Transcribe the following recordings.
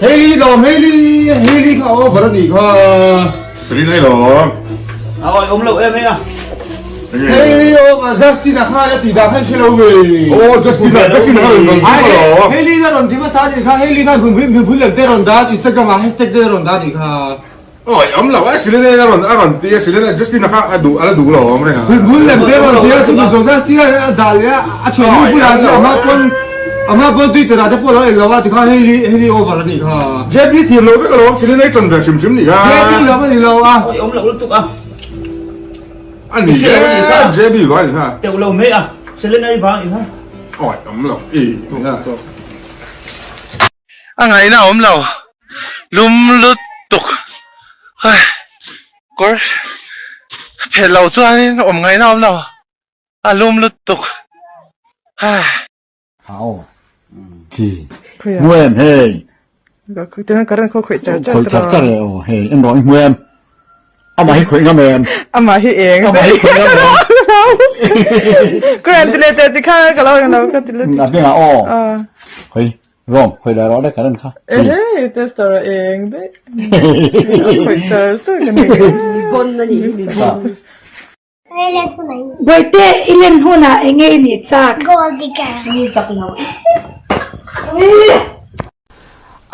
Hailey lawm Hailey Hailey kha over a nih kha. Selena lawm. A awi awm lo em e a. Hailey over Justin a kha a ti dah khan hre lo ve. Oh Justin a Justin a rawn rawn ti lo. Hailey a rawn ti hmasa a nih kha Hailey khan hmun hmun hmun lem te rawn dah Instagram ah hashtag te rawn dah a nih kha. Awi awm lo a Selena a rawn a rawn ti a Selena Justin a kha a duh a la duh lo awm reng a. Hmun hmun lem te rawn ti a chumi zawng Justin a dah leh a a thiannu bulah chuan a hma pawn a hma pawn Twitter ah te pawh a lo en lo a tikhan Hailey Hailey over a nih kha. JB thiam lo vek alawm Selena i tawn ve hrim hrim nih kha. JB lam a ni lo a. Awi awm lo lutuk a. A ni e JB vang a ni kha. Teuh lo mai a Selena i vang a ni kha. Awi awm lo i. A ngaihna awm lo lum lutuk hei kawr phelh loh chuanin awm ngaihna awm lo a lum lutuk hei. Hau khi hmuem hei khawih char char khawih char char e aw hei en rawh i hmuem amah hi khawih ngam em amah hi eng amah hi khawih ngam em Khawi an ti leh teh ti kha ka lo eng lo ka ti leh a bengah aw khawih Rom, khoi la rawh le ka ran kha. Ehe, tester a eng daih. Khoi char char ka ni. Mi bon a nih hi, mi bon. Bawihte, i len hunah eng nge i nih chak? Mi zak lo.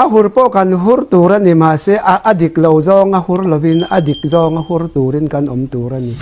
A hur pawh kan hur tur a ni, mahse a dik lo zawnga hur lovin a dik zawnga hur turin kan awm tur a ni.